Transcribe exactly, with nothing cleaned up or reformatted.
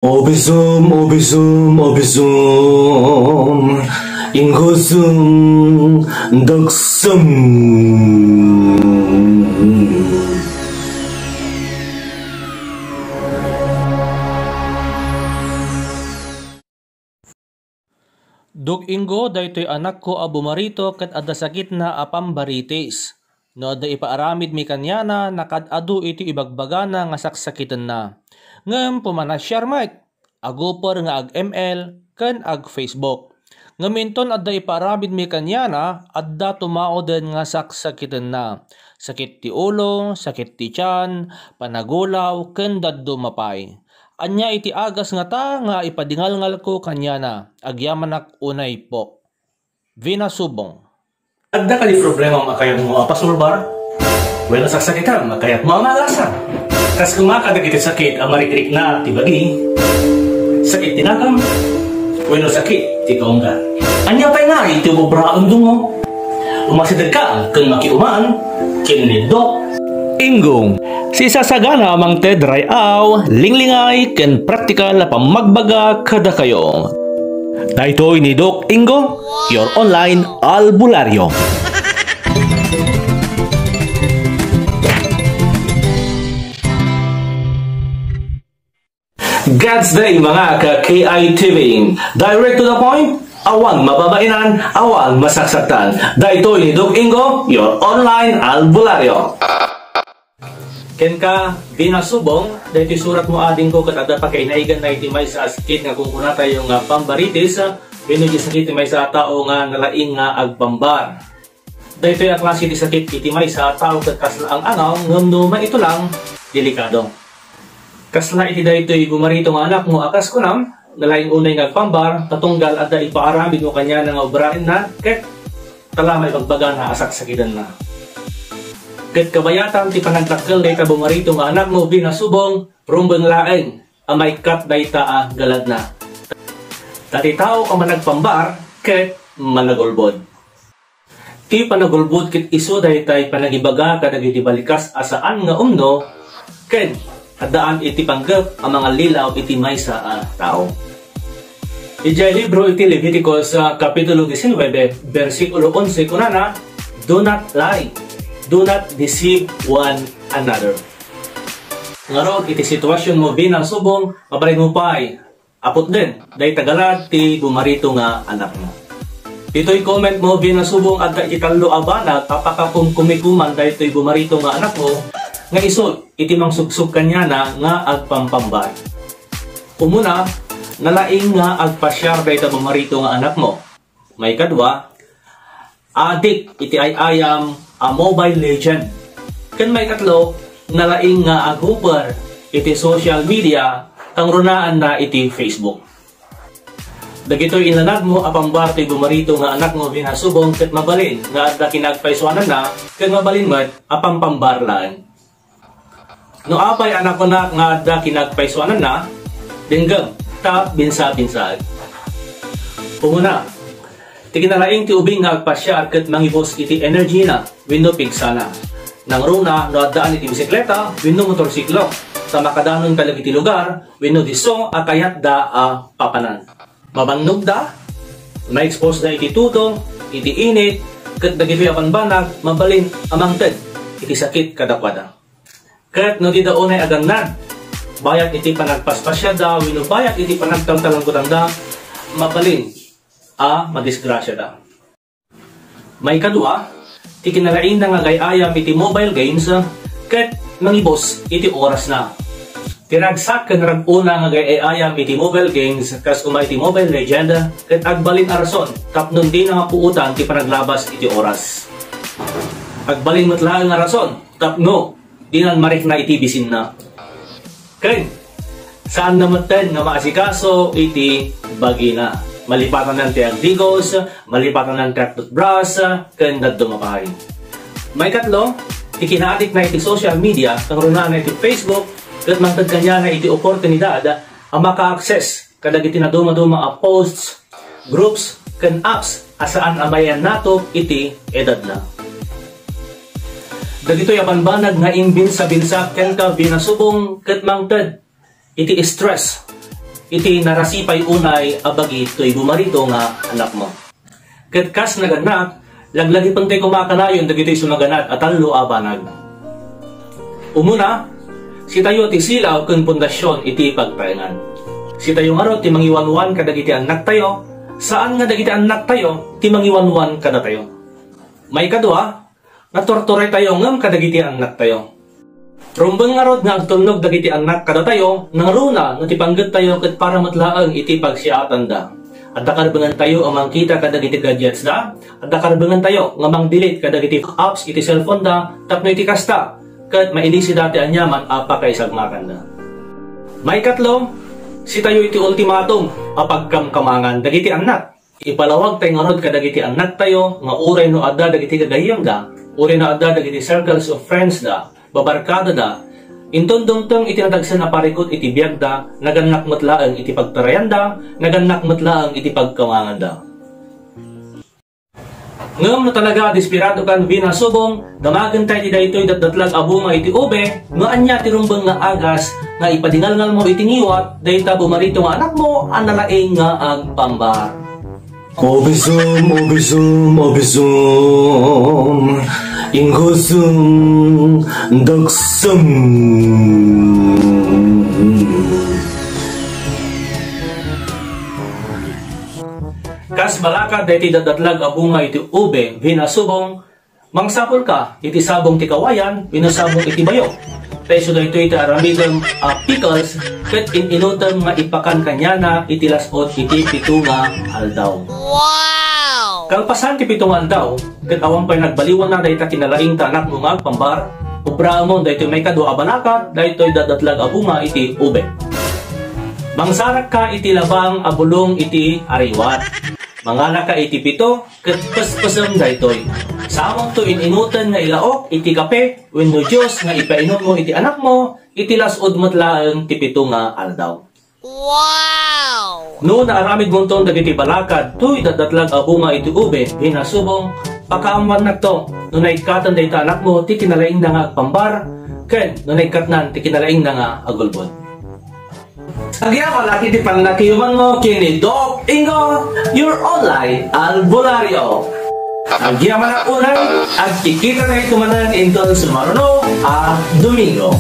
Obisum, obisum, obisum. Inggo sum, daksum. Dok Inggo, daytoy anakko a bumarito ket adda sakitna a pambaritis. No adda ipaaramidmi kaniana, nakaad-adu iti ibagbagana nga saksakitenna. Ngem pumanasiar met, aguper nga ag-M L ken ag-Facebook. Ngem inton adda ipaaramidmi kaniana, adda tumauden nga saksakitenna. Sakit ti ulo, sakit ti tian, panagulaw, ken dadduma pay. Ania iti agas ngata nga ipadingalngalko kaniana? Agyamanak unay, Pok. Vina Subong. Adda kadi problemam a kayatmo a pasolbar? Wenno saksakitam a kayatmo a maagasan? Kas koma kadagiti sakit a marikrikna ti bagi, sakit ti nakam, wenno sakit ti kaunggan. Ania pay ngay ti umabraam dungo? Umasidegka ken makiuman ken ni Doc Inggong. Sisasagana a mangted ray-aw, linglingay, ken praktikal a pammagbaga kadakayo. Daytoy ni Doc Ingo, your online albularyo. God's Day, mga ka-K I T V. Direct to the point, awan mababainan, awan masaksaktan. Daytoy ni Doc Ingo, your online albularyo. Kenka, Vina Subong, daytoy suratmo adingko ket adda pakainaiganna iti maysa a sakit nga kunkunatayo nga pambaritis, wenno iti sakit ti maysa a tao nga nalaing nga agpambar. Daytoy a klase ti sakit iti maysa a tao ket kasla ang-angaw, ngem no maitulang, delikado. Kasla iti daytoy bumarito nga anakmo a kas kunam, nalaing unay nga agpambar, ta tunggal adda ipaaramidmo kaniana nga ubraenna, ket tala maibagbagana a saksakitanna. Ket kabayatan ti panagdakkel dayta bumarito nga anakmo, Vina Subong, rumbeng laeng a maikkat dayta a galadna. Ta ti tao a managpambar ket managulbod. Ti panagulbod ket isu daytay panagibaga kadagiti balikas a saan nga umno ken addaan iti panggep a mangallilaw iti maysa a tao. Idiay libro iti Leviticus, ah, Kapitulo diecinueve, bersikulo onse, kunana, "Do not lie. Do not deceive one another." Ngarud, iti situasionmo, Vina Subong, mabalinmo pay a putden dayta galad ti bumarito nga anakmo. Ditoy commentmo, Vina Subong, adda iti tallo a banag a pakakumkumikuman daytoy bumarito nga anakmo nga isu iti mangsugsug kaniana nga agpampambar. Umuna, nalaing nga agpasiar dayta bumarito nga anakmo. Maikadua, adik iti ay-ayam a Mobile Legend. Ken maikatlo, nalaing nga aguper iti social media, kangrunaanna iti Facebook. Dagitoy inlanadmo a pambar ti bumarito nga anakmo, Vina Subong, ket mabalin nga adda kinagpaysuananna, ket mabalin met a pampambar laeng. No apay a nakunak nga adda kinagpaysuananna, denggem, ta binsa-binsaag. Umuna, ti kinalaing ti ubing nga agpasiar ket mangibus iti energy na wenno pigsana. Nangruna no addaan iti bisikleta wenno motorsiklo, ta makadanon kadagiti lugar wenno disso a kayatda a papanan. Mabannogda, ma-expose da iti tudo, iti init, ket dagitoy a banbanag mabalin a mangted iti sakit kadakuada. Ket no dida unay agannad, bayat iti panagpaspasiada wenno bayat iti panagtaltalangkotanda, mabalin a madisgrasiada. Maikadua, ti kinalaingna nga agay-ayam iti mobile games ket mangibus iti orasna. Ti ragsak ken rag-ona nga agay-ayam iti mobile games kas koma iti Mobile Legend ket agbalin a rason tapno dina mapuotan ti panaglabas iti oras. Agbalin met laeng a rason tapno dinan marikna iti bisinna. Ken, saanna metten nga maasikaso iti bagina. Malipatanan ti agdigos, malipatanan ti agtutbras, ken dadduma pay. Maikatlo, ti kinaadikna iti social media, kangrunaanna iti Facebook, ket mangted kaniana iti oportunidad a maka-access kadagiti nadumaduma a posts, groups, ken apps a saan a mayannatop iti edadna. Dagitoy a banbanag nga imbinsa-binsa kenka, Vina Subong, ket mangted iti stress iti narasipay unay a bagi toy bumarito nga anakmo. Ket kas nagannak, laglagipentayo koma kanayon dagitoy sumaganad a tallo a banag. Umuna, sitayo ti silaw ken pundasion iti pagtaengan. Sitayo ngarud ti mangiwanwan kadagiti annaktayo, saan nga dagiti annaktayo ti mangiwanwan kadatayo. Maikadua, naturturaytayo ngem kadagiti annaktayo. Rumbeng ngarud nga agtulnog dagiti annak kadatayo, nangruna no ti panggettayo ket para met laeng iti pagsiatanda. Adda karbengentayo a mangkita kadagiti gadgets da, adda karbengentayo nga mang-delete kadagiti apps iti cellphone da, tapno iti kasta, ket mailisida ti aniaman a pakaisagmakanda. Maikatlo, sitayo iti ultimatum a pagkamkamangan dagiti annak. Ipalawagtay ngarud kadagiti annaktayo nga uray no adda dagiti gagayyemda, uray no adda dagiti circles of friends da, babarkada da, inton dumteng iti nadagsen a parikut iti biagda, nagannak met laeng iti pagtarayanda, nagannak met laeng iti pagkamanganda. Ngem no talaga a desperado kan, Vina Subong, damagenta iti daytoy datdatlag a bunga iti ube, no ania ti rumbeng nga agas nga ipadingalngalmo iti ngiwat dayta bumarito nga anakmo a nalaing nga agpambar. Ubisum, ubisum, ubisum, inggusum, dagsum. Kas balakad daytoy datdatlag a bunga iti ube, Vina Subong, mangsapulka iti sabong ti kawayan wenno sabong iti bayo. Ta isu daytoy ti aramidem a pickles ket in-inutem nga ipakan kaniana iti las-ut iti pito nga aldaw. Wow! Kalpasan ti pito nga aldaw, ket awan pay nagbaliwanna dayta kinalaing ta anakmo nga agpambar, ubraemon daytoy maikadua a balakad daytoy datdatlag a bunga iti ube. Mangsarakka iti labang a bulong iti ariwat. Manganaka iti pito, ket pespesem daytoy. Samonto in-inuten nga ilaok iti kape wenno juice nga ipainummo iti anakmo iti las-ud met laeng ti pito nga aldaw. Wow! No naaramidmonton dagiti balakad toy datdatlag a bunga iti ube, Vina Subong, pakaammoannakto no naikkaten dayta anakmo ti kinalaingna nga agpambar ken no naikkatnan ti kinalaingna nga agulbod. Agyamanak iti pannakiyumanmo ken ni Doc Ingo, your online albulario. Agyamanak unay, agkikitatayo manen inton sumaruno a Domingo.